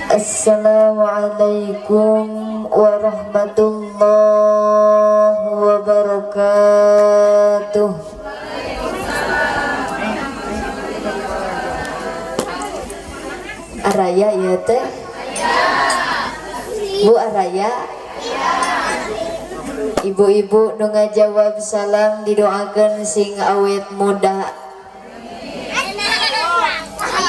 Assalamualaikum warahmatullahi wabarakatuh. Araya ya teh, Bu, araya. Ibu-ibu nu ngajawab salam didoakan sing awet muda.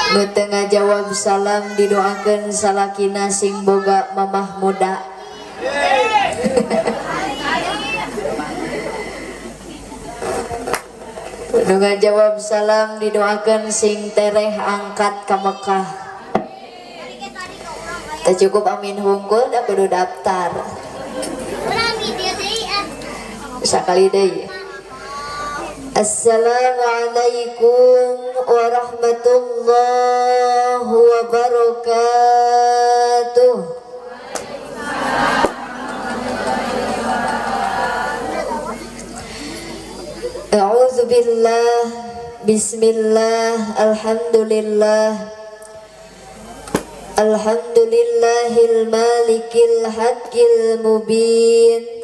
Nu teu ngajawab salam didoakan salakina sing boga mamah muda. Nu ngajawab salam didoakan sing tereh angkat ka Mekah. Teu cukup amin hungkul, da kudu daftar. Sakali deui. Assalamualaikum warahmatullahi wabarakatuh. A'udzu billah, bismillah, alhamdulillah. Alhamdulillahil malikil haqqil mubin.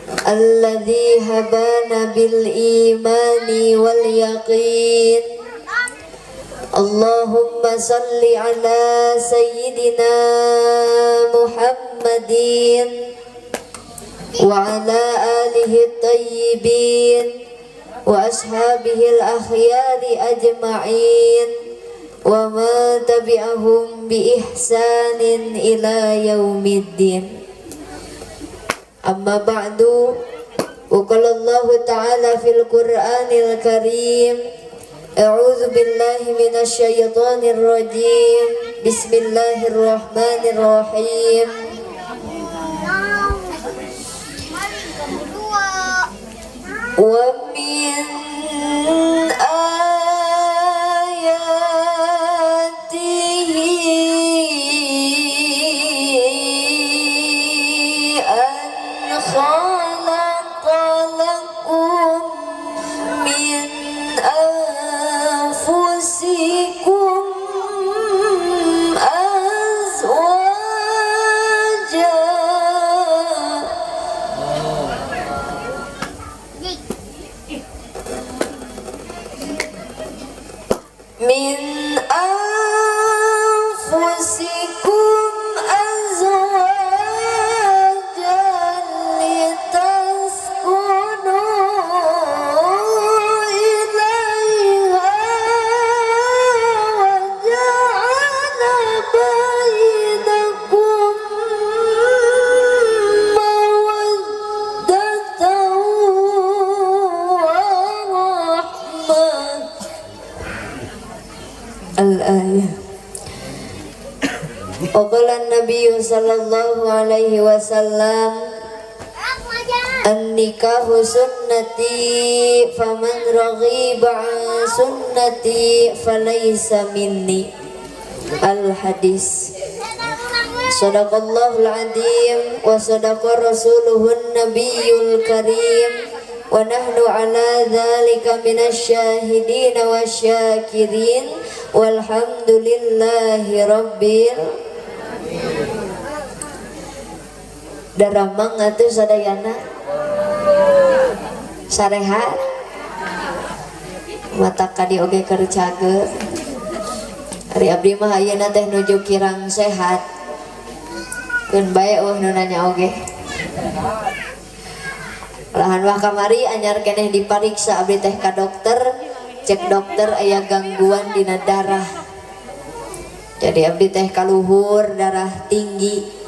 Alladzi habana bil imani wal yaqin. Allahumma salli ala sayyidina Muhammadin wa ala alihi tayyibin wa ashabihi al-akhyari ajma'in wa ma tabi'ahum bi ihsanin ila yaumiddin. Amma ba'du. Wa qala Allah ta'ala fil Qur'anil Karim. A'udzu billahi minasy syaithanir rajim. Bismillahirrahmanirrahim. Wa min ayatihi an khalaqa lakum min anfusikum azwaja min anfusikum azwajan litaskunu ilaiha wa ja'ala bainakum mawaddatan wa rahmah. Al-ayah. Wa qala an-nabiy sallallahu alaihi wasallam, an-nikahu sunnati faman raghiba an sunnati falaysa minni. Al-hadis. Sadaqallahul azim wa sadaqa rasuluhun nabiyul karim wa nahnu ala dzalika minasyahidin wasyakirin walhamdulillahi rabbil. Daramang atuh sadayana sarehat mata kadi oge keur cager. Ari abdi mah ayeuna teh nuju kirang sehat. Keun bae eueuh nu nanya oge. Lahan wah kamari anyar keneh dipariksa abdi teh ka dokter, cek dokter aya gangguan dina darah. Jadi abdi teh kaluhur darah tinggi.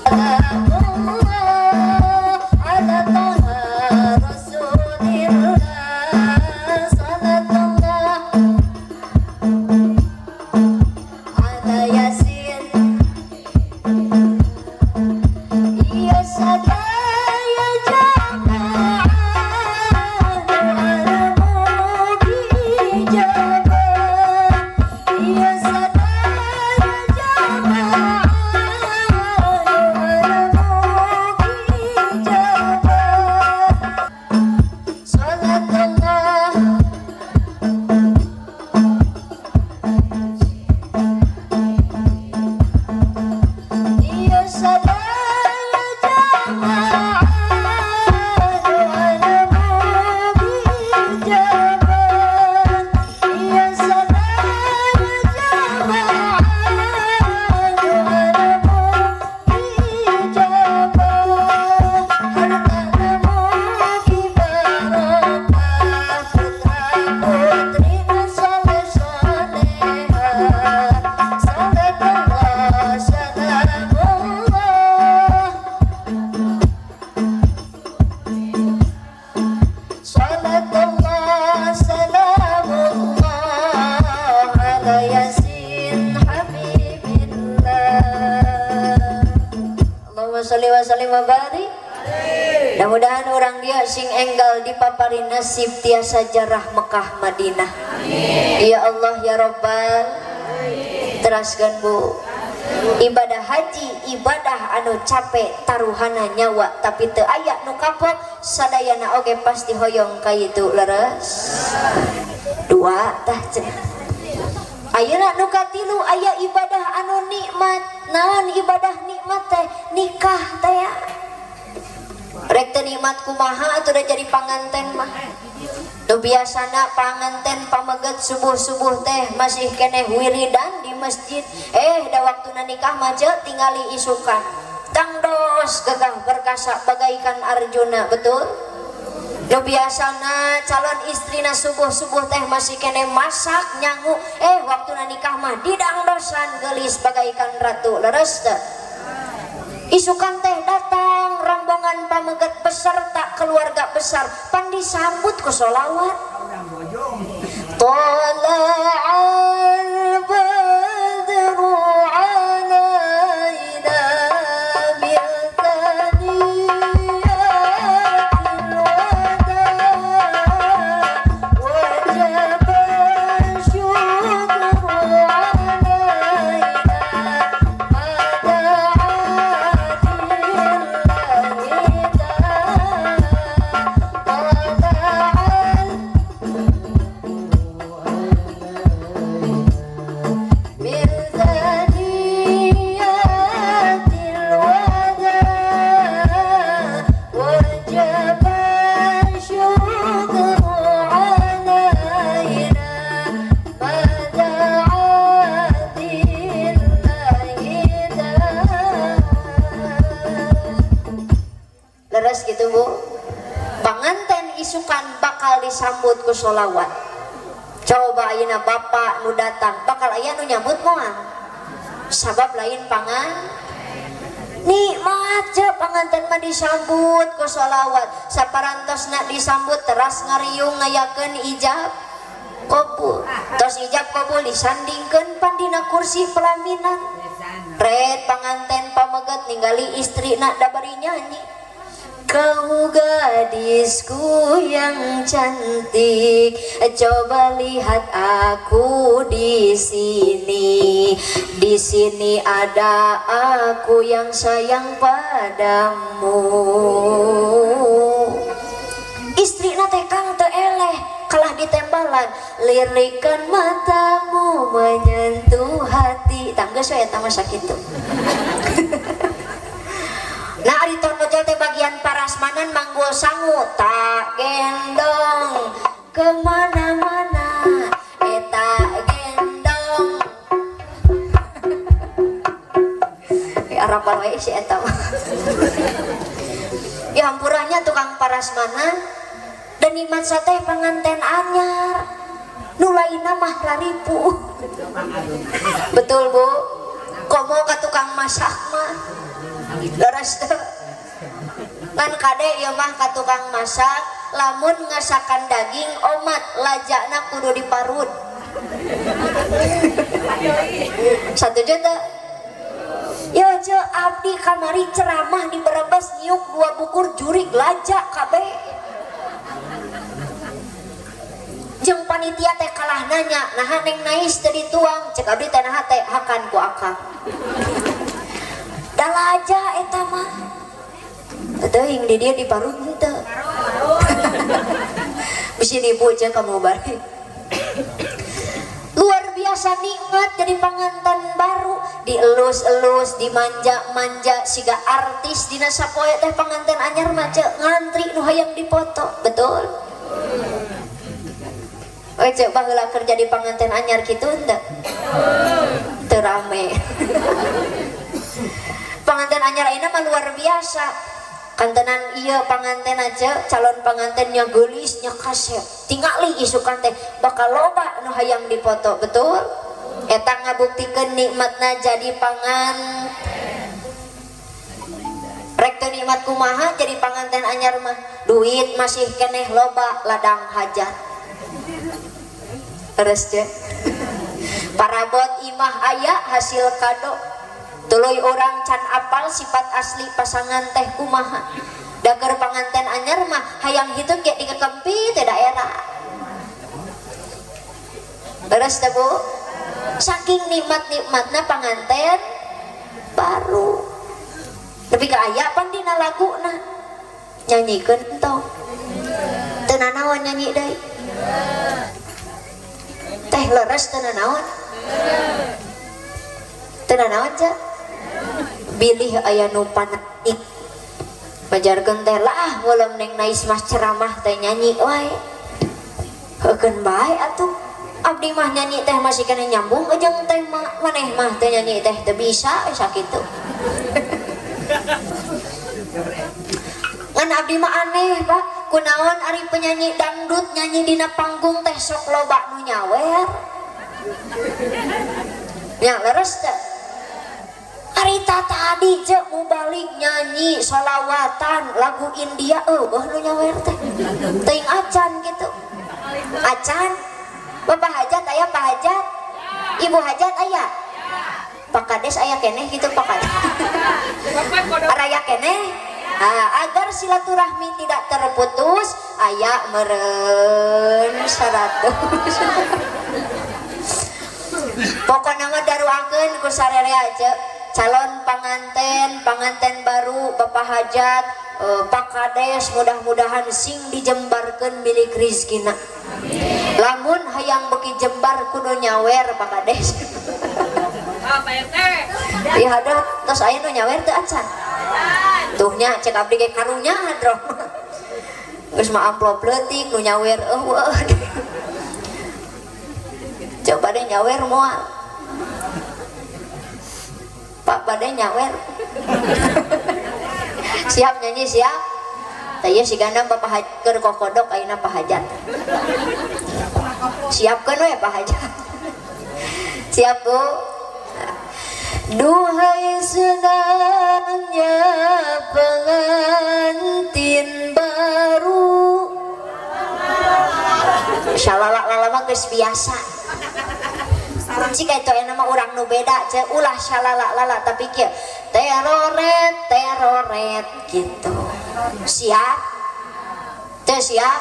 sholli wa sallim wa barik. Mudah-mudahan orang dia sing enggal dipapari nasib tiasa jarah Mekah Madinah. Amin. Ya Allah ya Rabbal. Teraskan Bu. Ibadah haji ibadah anu capek taruhana nyawa tapi teu aya nu kapok sadayana oge pasti hoyong ka itu leres. Dua tah cenah. Ayeuna nu katilu aya ibadah anu nikmat. Naon ibadah nikmat teh? Nikah teh ya. Rek teu nikmat kumaha atuh da jadi panganten mah. Nu biasana panganten pameget subuh-subuh teh masih keneh wiridan di masjid. Da waktuna nikah mah ceu tingali isukan. Tangdos gagah perkasa bagaikan Arjuna, betul? Nu biasana calon istrina subuh-subuh teh masih keneh masak nyangu. Waktuna nikah mah didangdosan geulis bagaikan ratu, leres teu? Isukan teh datang rombongan pameget beserta keluarga besar pan disambut ku sholawat. Tala'al badru alaina min thaniyatil wada wajaba syukru alaina Leres gitu Bu. Panganten isukan bakal disambut ku sholawat. Coba ayeuna bapak nu datang bakal aya nu nyambut moal? Sabab lain pangan nikmat je panganten mah disambut ku sholawat. Saparantosna disambut teras ngariung ngayakeun ijab kabul. Tos ijab kabul disandingkeun pandina kursi pelaminan. Red panganten pameget ningali istrina da bari nyanyi. Kau gadisku yang cantik, coba lihat aku di sini. Di sini ada aku yang sayang padamu. Istrina teh kang teu eleh kalah ditembalan. Lirikan matamu menyentuh hati. Tanggeus we eta mah sakitu. Nah ari tornojol teh bagian parasmanan manggul sangu tak gendong kemana-mana eta gendong. Harapan wae si eta mah. Ya hampuranya tukang parasmanan dan nikmat sate panganten anyar nu lainna mah raripu. Betul Bu? Komo ka tukang masak mah leres teu? Ngan kade ieu mah ka tukang masak lamun ngasakan daging omat lajana kudu diparut. 1 juta. Ya ce abdi kamari ceramah di Brebes nyiuk 2 bukur jurig laja kabeh. Jeung panitia teh kalah nanya, naha neng nais teu dituang, cek abdi teh naha teh hakan ku akang. Da laja eta mah. Teuing di dieu diparut henteu. Bisi nipu ce kamu bari. Luar biasa nikmat jadi panganten baru, dielus-elus, dimanja-manja siga artis dina sapoe teh panganten anyar mah ce ngantri nu hayang dipoto, betul? Oke, cek baheula kerja di panganten anyar kitu henteu? Teu rame. Panganten anyar ayeuna mah luar biasa. Kantenan ieu panganten aja calon pangantennya geulisnya kasep. Tingali isukan teh bakal loba nu hayang dipoto, betul? Eta ngabuktikeun nikmatna jadi pangan. Rek teu nikmat kumaha jadi panganten anyar mah. Duit masih keneh loba ladang hajar. Terus ce. Parabot imah aya hasil kado. Tuluy urang can apal sifat asli pasangan teh kumaha. Da keur panganten anyar mah hayang hitut ge dikekempi teh daerah. Beres teh Bu? Saking nikmat-nikmatna panganten baru. Lebih ke aya pan dina laguna. Nyanyikeun entong. Teu nanaon nyanyi deui. Teh leres teu nanaon. Teu nanaon cek. Bilih aya nu fanatik. Majarkeun teh lah ngulem Neng Nais mah ceramah teh nyanyi wae. Heukeun bae atuh. Abdi mah nyanyi teh masih kena nyambung jeung teh mah maneh mah teh nyanyi teh teu bisa sakitu. Ngan abdi mah aneh Pak, kunaon ari penyanyi dangdut nyanyi dina panggung teh sok loba nu nyawer. Nya leres teh. Harita tadi je mau balik nyanyi solawatan lagu India eueuh nu nyawer teh. Teuing acan gitu. Acan. Bapak hajat aya Pak hajat? Ibu hajat aya? Pak Kades aya keneh gitu Pak Kades. Araya keneh? Nah, agar silaturahmi tidak terputus aya meureun 100. Pokona mah daruakeun ku sarerea ce calon panganten, panganten baru, Bapak hajat, Pak Kades mudah-mudahan sing dijembarkeun milik rizkina. Lamun hayang beuki jembar kudu nyawer Pak Kades. Ah, Pak RT. Iya ada tos aya nu nyawer teu acan. Tuh nya cek abdi ge karunya hadroh. Geus mah amplop leutik nu nyawer eueuh. Coba deh nyawer moal. Pak bade nyawer. Siap nyanyi siap. Tah ieu sigana Bapak Hajat keur kokodok ayeuna Pak Hajat. Siapkeun we Pak Hajat. Siap Bu. Duhai senangnya pengantin baru. Shalala mah geus biasa. Jika itu enak mah urang nu beda ce ulah shalala lala tapi kieu teroret teroret gitu. Siap? Teu siap?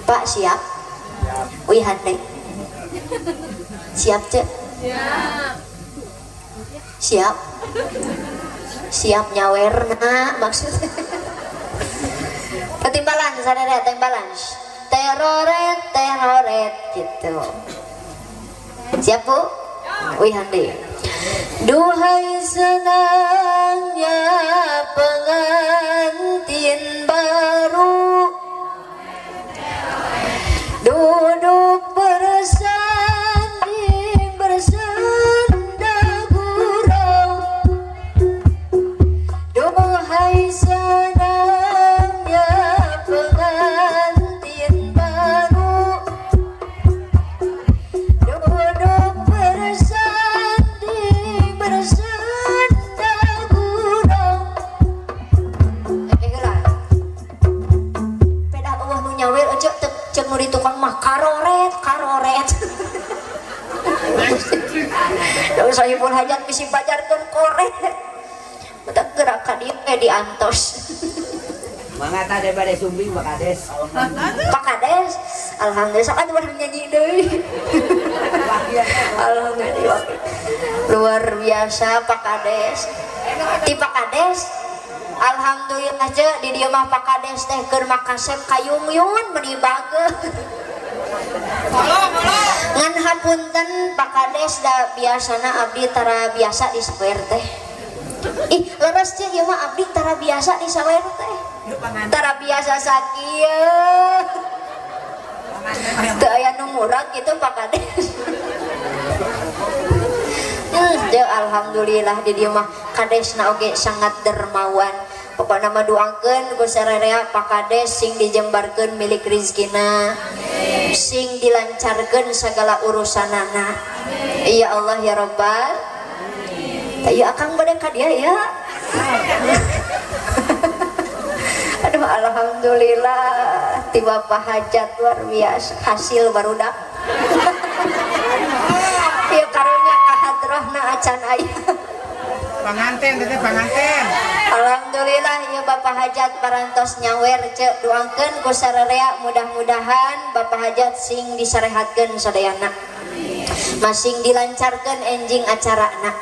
Pak siap? Wih hande. Siap ce? Siap. Siap? Siap nyawerna maksudnya. Ketimbalan sadaya timbalan. Teroret teroret gitu. Siap Bu? Wih hande. Duhai senangnya pengantin baru, duduk bersanding bersenda gurau. Duhai senangnya pengantin baru, duduk bersanding bersenda gurau. Heula. Pedah eueuh nu nyawer euceu ceuk nu di tukang mah karoret karoret. Da sahibul hajat bisi pajarkeun koret. Betak gerak ka dieu we diantos. Mangga teh bade sumbing Pak Kades. Pak Kades, alhamdulillah sok atuh nyanyi deui. Alhamdulillah. Luar biasa Pak Kades. Ti Pak Kades, alhamdulillah je di dieu mah Pak Kades teh keur makasep kayungyun meuni bageut. Ngan hapunten Pak Kades da biasana abdi tara biasa di sawer teh. Ih, leres ce ieu mah abdi tara biasa di sawer teh. Tara biasa sakieu. Teu aya nu murag kitu Pak Kades. Teu alhamdulillah di dieu mah kadesna oge sangat dermawan. Pokona mah doakeun ku sarerea Pak Kades sing dijembarkeun milik rizkina. Sing dilancarkeun segala urusanana. Ya Allah ya Rabbal. Tah akang bade ka dia ya. Aduh alhamdulillah tiba Pak Hajat luar biasa hasil barudak. Ya karunya kahadrohna acan aya. Panganten, teteh panganten. Alhamdulillah ya Bapak Hajat parantos nyawer cek doakeun ku sararea mudah-mudahan Bapak Hajat sing disarehatkeun sadayana. Masing dilancarkeun enjing acarana.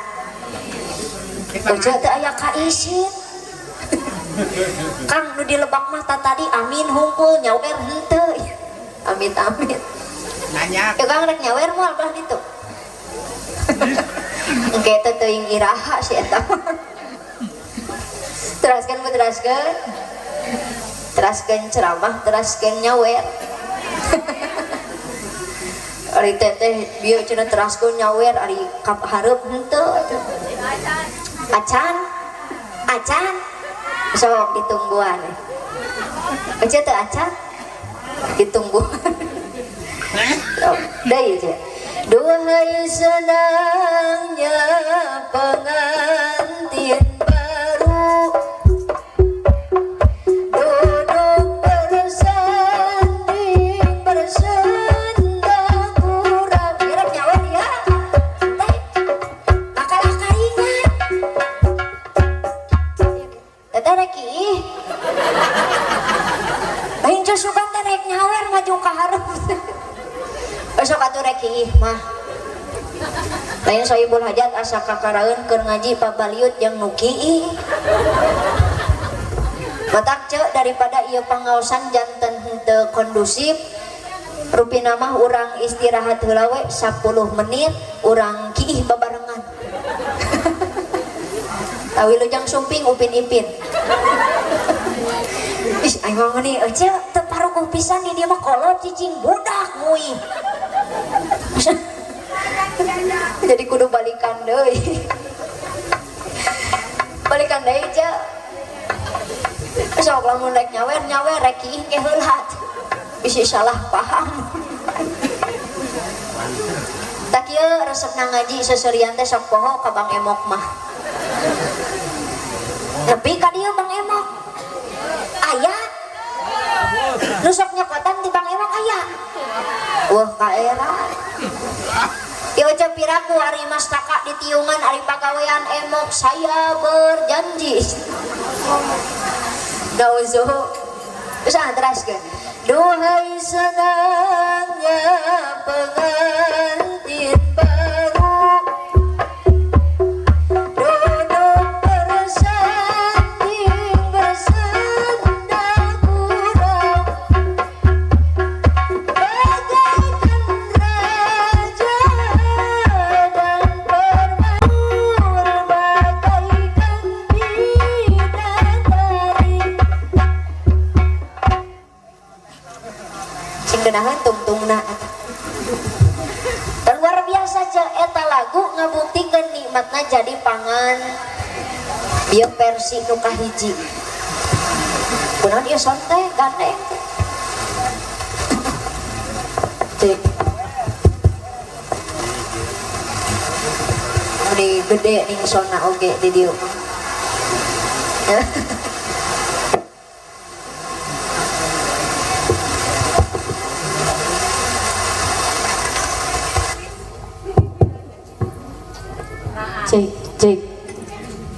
Ojo teu aya kaisin. Kang nu di Lebak mah tadi amin hungkul nyawer henteu. Amit amit. Nanya. Ya Kang rek nyawer moal belah ditu. Engke teh teuing iraha si eta. Teraskeun bu teraskeun. Teraskeun ceramah, teraskeun nyawer. Ari teteh bieu cenah teraskeun nyawer ari kap hareup henteu. Acan. Acan. Sok ditungguan. Ece teu acan? Ditungguan. Sok deui ce. Duhai senangnya pengantin baru duduk bersanding bersenda gurau. Kira nyawer ya teh makalah karingan teteh rek ih lain sugan teh rek nyawer maju ka hareup. Besok atuh rek ih mah lain sohibul hajat asa kakaraeun keur ngaji pabaliut jeung nu kiih. Matak ceu daripada ieu pangaosan janten henteu kondusif rupina mah urang istirahat heula we 10 menit urang kiih babarengan. Tawi lujang sumping upin ipin. Ih aing mah meuni euceu teu paruguh pisan di dieu mah kolot cicing budak nguih. Jadi kudu balikan deui. Balikan deui ceu. Sok lamun rek nyawer nyawer rek kiih ge heula. Bisi salah paham. Tak kieu resepna ngaji seserian teh sok poho ka Bang Emok mah. Nepi ka dieu Bang Emok. Aya. Nu sok nyokotan di Bang Emok aya. Wah kaera. Ieu ceu piraku ari mastaka di tiungan ari pagawean Emok saya berjanji. Dauzu. Terus ah teraskeun. Duhai senangnya pengantin baru duduk bersanding bersenda gurau bagaikan raja dan permur bagaikan bidadari. Sing geunaheun tungtungna eta. Dan luar biasa ceu eta lagu ngabuktikeun nikmatna jadi pangan. Ieu versi nu kahiji. Kunaon ieu son teh gandeng teh. Cek. Meni gede ning sona oge di dieu mah. Cek, cek.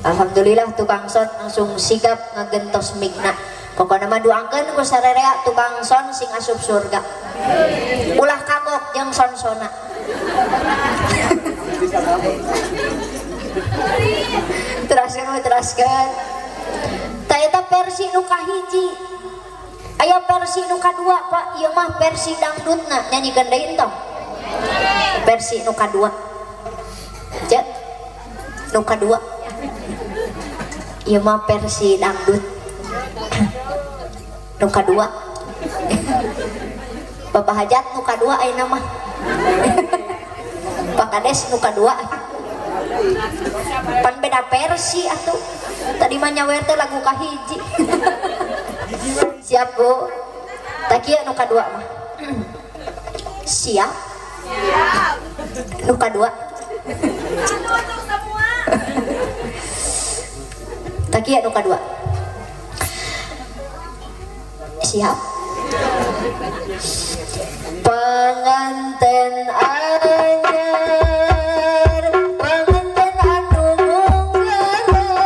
Alhamdulillah tukang son langsung sigap ngagentos migna. Pokokna mah doakeun ku sarerea tukang son sing asup surga. Ulah kagok jeung son-sona. Teraskeun, teraskeun. Ta eta versi nu kahiji. Aya versi nu kadua, Pak. Ieu mah versi dangdutna nyanyikeun deui entong. Versi nu kadua. Cek. Nu kadua. Ieu mah versi dangdut. Nu kadua. Bapak Hajat nu kadua ayeuna mah. Pak Kades nu kadua. Pan beda versi atuh. Tadi mah nyawer teh lagu kahiji. Siap, Bu. Tah kieu nu kadua mah. Siap? Siap. Nu kadua. Untuk semua. Tah kieu nu kadua. Siap. Penganten anyar, penganten anu munggaran,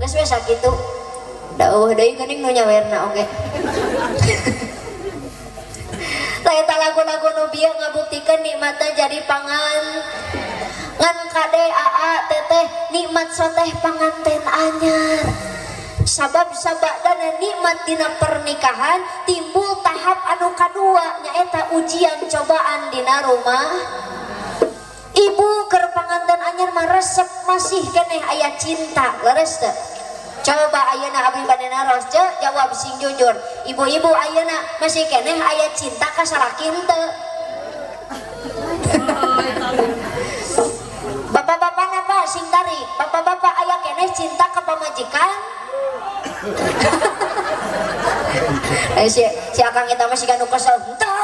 Geus we sakitu. Da eueuh deui geuning nu nyawerna oge. Tah eta lagu-lagu nu bieu ngabuktikeun nikmatna jadi pangan. Ngan kade aa teteh nikmat soteh panganten anyar. Sabab sabadana nikmat dina pernikahan timbul tahap anu kadua nyaeta ujian cobaan dina rumah. Ibu keur panganten anyar mah resep masih keneh aya cinta, leres teu? Coba ayeuna abdi bade naros ce, jawab sing jujur. Ibu-ibu ayeuna masih keneh aya cinta ka salaki henteu? Bapak-bapak napa sing tarik? Bapak-bapak aya keneh cinta ka pamajikan? Si akang eta mah siga nu kesel henteu.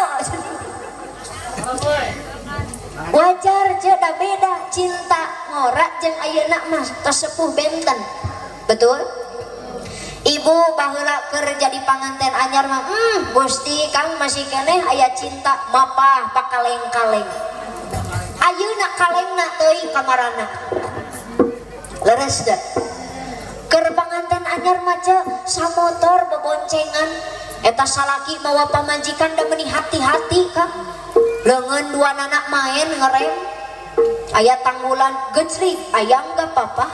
Wajar ce, da beda cinta ngora jeung ayeuna mah tos sepuh benten. Betul? Ibu baheula keur jadi panganten anyar mah, Gusti Kang masih keneh aya cinta mapah pakaleng-kaleng. Ayeuna kalengna teuing kamarana. Leres teu? Keur panganten anyar mah ce samotor beboncengan eta salaki mawa pamajikan da meuni hati-hati Kang. Leungeun dua nanak main ngerem aya tanggulan gejlik ayang gak papa.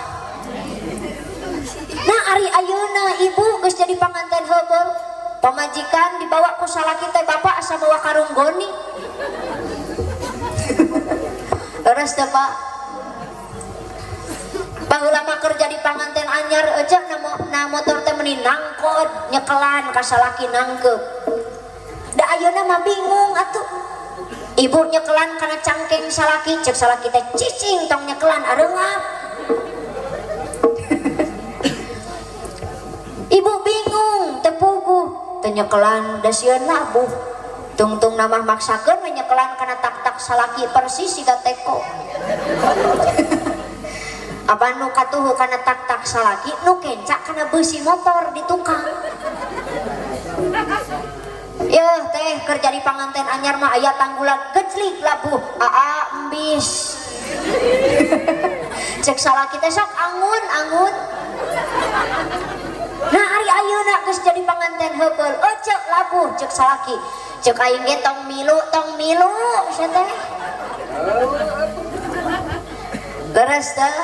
Nah ari ayeuna ibu geus jadi panganten heubeul pamajikan dibawa ku salaki teh bapak asa mawa karung goni. Leres teh Pak? Baheula mah keur jadi panganten anyar aja na motor teh meuni nangkod nyekelan ka salaki nangkeup. Da ayeuna mah bingung atuh. Ibu nyekelan kana cangkeng salaki, cek salaki teh cicing tong nyekelan areungap. Ibu bingung teu puguh teu nyekelan da sieun labuh. Tungtung namah maksakeun we nyekelan kana tak-tak salaki persis siga teko. Apa nu katuhu kana tak-tak salaki nu kenca kana beusi motor di tukang. Yeuh teh keur jadi panganten anyar mah aya tanggulan gejlik labuh aa embis. Cek salaki teh sok angun-angun. Nah ari ayeuna geus jadi panganten heubeul ecek labuh cek salaki. Cek aing ge tong milu sia teh. Leres teh?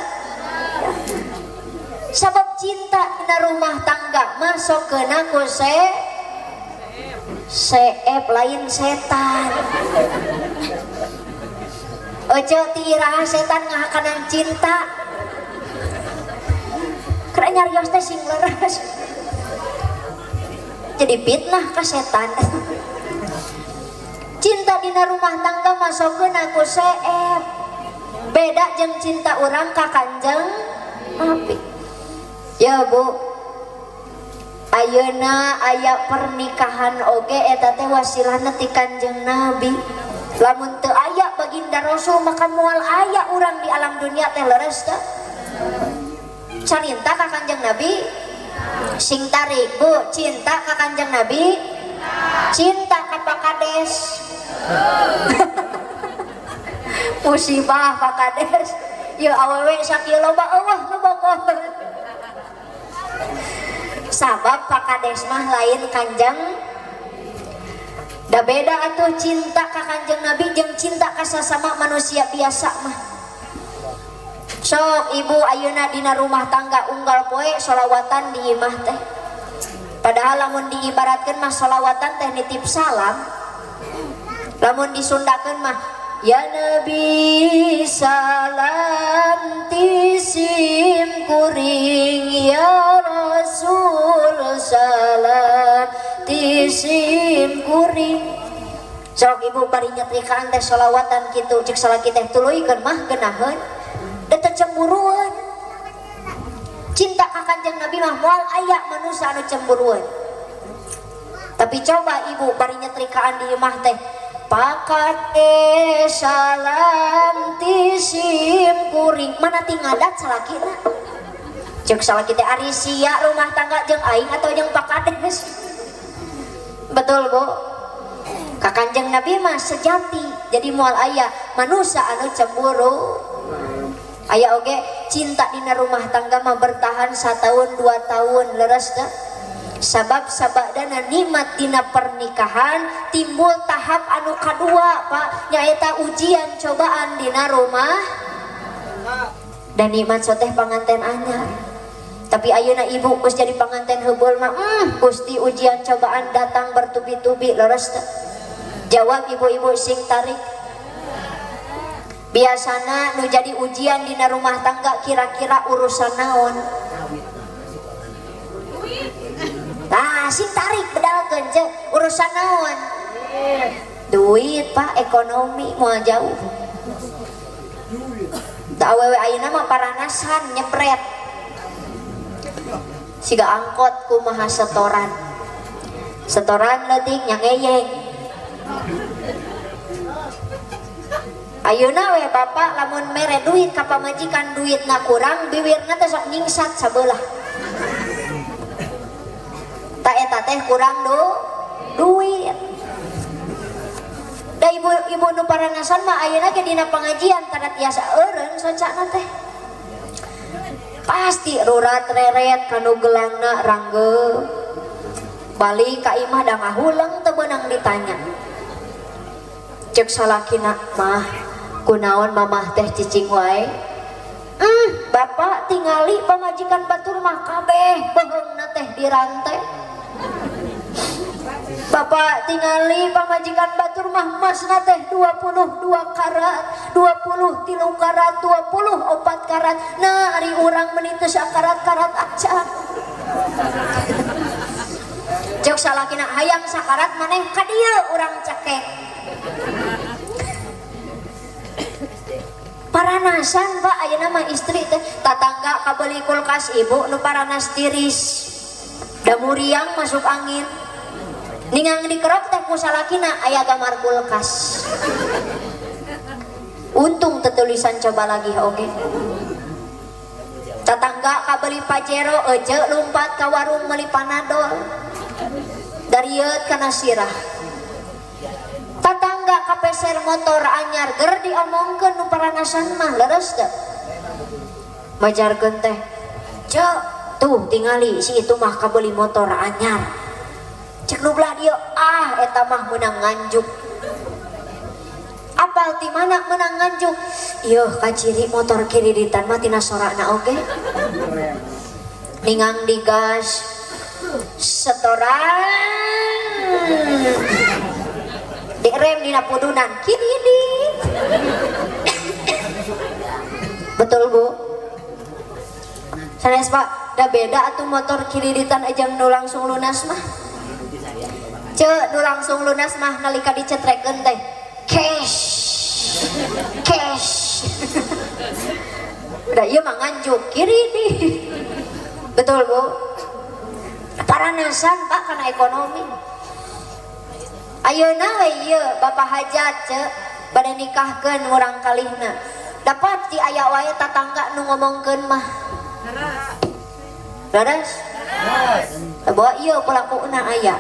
Sabab cinta dina rumah tangga mah sok keuna ku seep lain setan. Ece ti iraha setan ngahakanan cinta. Keur nyarios teh sing leres. Jadi fitnah ka setan. Cinta dina rumah tangga mah sok keuna ku seep. Beda jeung cinta urang ka Kanjeng Nabi. Ya Bu, ayeuna aya pernikahan oge eta teh wasilahna ti Kanjeng Nabi. Lamun teu aya baginda Rasul maka moal aya urang di alam dunia teh leres teh. Carita ka Kanjeng Nabi sing tarik Bu, cinta ka Kanjeng Nabi, cinta ka Pak Kades. Musibah Pak Kades. Ya awewe sakieu loba eueuh nu bogoh. Sabab Pak Kades mah lain Kanjeng. Da beda atuh cinta ka Kanjeng Nabi jeung cinta ka sasama manusia biasa mah. Sok ibu ayeuna dina rumah tangga unggal poe sholawatan di imah teh. Padahal lamun diibaratkeun mah sholawatan teh nitip salam. Lamun disundakeun mah ya Nabi salam tisim kuring, ya Rasul salam tisim kuring. Sok ibu bari nyetrikaan teh sholawatan kitu cek salaki teh tuluykeun mah geunaheun. Da teu cemburuan. Cinta ka Kanjeng Nabi mah moal aya manusia anu cemburuan. Tapi coba ibu bari nyetrikaan di imah teh pakate salam tisim kuring, mana ti ngadat salakina. Cek salaki teh ari sia rumah tangga jeung aing atau jeung Pak Kades. Betul Bu? Ka Kanjeng Nabi mah sejati, jadi moal aya manusia anu cemburu. Aya oge Cinta dina rumah tangga mah bertahan 1 tahun 2 tahun, leres teu? Sabab sabadana nikmat dina pernikahan timbul tahap anu kadua, Pak, nyaeta ujian cobaan dina rumah. Dan nikmat soteh panganten anyar, tapi ayeuna ibu geus jadi panganten heubeul mah, Gusti, ujian cobaan datang bertubi-tubi, leres teu? Jawab, ibu-ibu, sing tarik. Biasana nu jadi ujian dina rumah tangga kira-kira urusan naon? Nah, sing tarik, bedalkeun, ce. Urusan naon? Duit, Pak, ekonomi moal jauh. Da awewe ayeuna mah paranasan nyepret. Siga angkot kumaha setoran. Setoran leutik nya ngeyeng. Ayeuna we bapak lamun mere duit ka pamajikan, duitna kurang, biwirna teh sok nyingsat sabelah. Ta eta teh kurang duit. Da ibu ibu nu paranasan mah ayeuna ge dina pengajian tada tiasa eureun socana teh. Pasti rurat reret kanu gelangna ranggeup. Balik ka imah da ngahuleng teu beunang ditanya. Cek salakina mah, kunaon mamah teh cicing wae? Bapak tingali pamajikan batur mah kabeh beuheungna teh dirantai. Bapak tingali pamajikan batur mah emasna teh 22 karat, 23 karat, 24 karat. Nah, ari urang meuni teu sakarat-karat acan. Cek salakina, hayang sakarat maneh ka dieu urang cekek. Paranasan, Pak, ayeuna mah istri teh tatangga kabeli kulkas, ibu nu paranas tiris. Da muriang masuk angin. Ningang dikerok teh ku salakina aya gambar kulkas. Untung tetulisan coba lagi oge. Tetangga kabeli Pajero, ece lompat ka warung meuli Panadol. Darieut kana sirah. Tatangga kapeser motor anyar ger diomongkeun nu paranasan mah, leres teu? Majarkeun teh, "Cek, tuh tingali si itu mah kabeli motor anyar." Cek nu belah dieu, "Ah, eta mah meunang Nganjuk." Apal ti mana meunang Nganjuk? Ieuh kaciri motor kiriditan mah tina sorana oge. Ningang digas setoran direm dina pudunan kiridit. Betul, Bu? Sanes, Pak, da beda atuh motor kiriditan aja nu langsung lunas mah. Cek nu langsung lunas mah nalika dicetrekeun teh cash cash. Udah ieu mah Nganjuk kiridit. Betul, Bu? Paranasan, Pak, karena ekonomi. Ayeuna we ieu bapak hajat, cek, bade nikahkeun urang kalihna. Dapat di aya wae tatangga nu ngomongkeun mah. Leres? Bawa ieu pelakuna aya.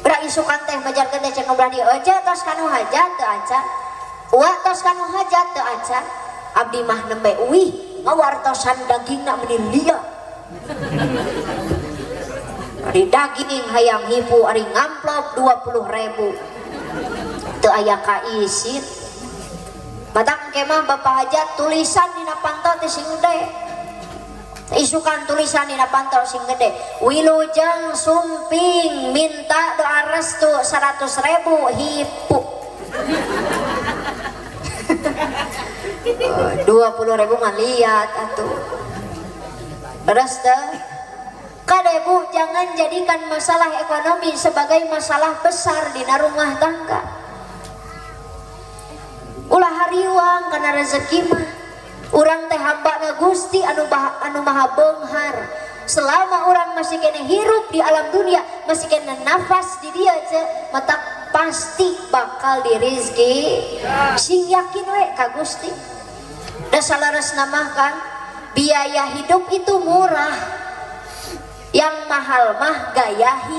Bra isukan teh majarkeun teh cek nu belah dieu, "Ece tos kanu hajat teu acan? Ua tos kanu hajat teu acan? Abdi mah nembe uih ngawartosan dagingna meuni liat. Ari daging hayang hipu, ari ngamplop 20.000 teu aya kaisin." Matang kemah bapak hajat tulisan dina panto teh sing gede. Isukan tulisan dina panto sing gede, "Wilujeng sumping minta doa restu 100.000 hipu." 20.000 mah liat atuh. Terus teh kade, Bu, jangan jadikan masalah ekonomi sebagai masalah besar dina rumah tangga. Ulah hariwang kana rezeki mah. Urang teh hamba na Gusti anu maha beunghar. Selama urang masih kena hirup di alam dunia, masih kena nafas di dia, ce, mata pasti bakal dirizki. Sing yakin we ka Gusti. Da salaresna mah kan biaya hidup itu murah. Yang mahal mah gaya hidup.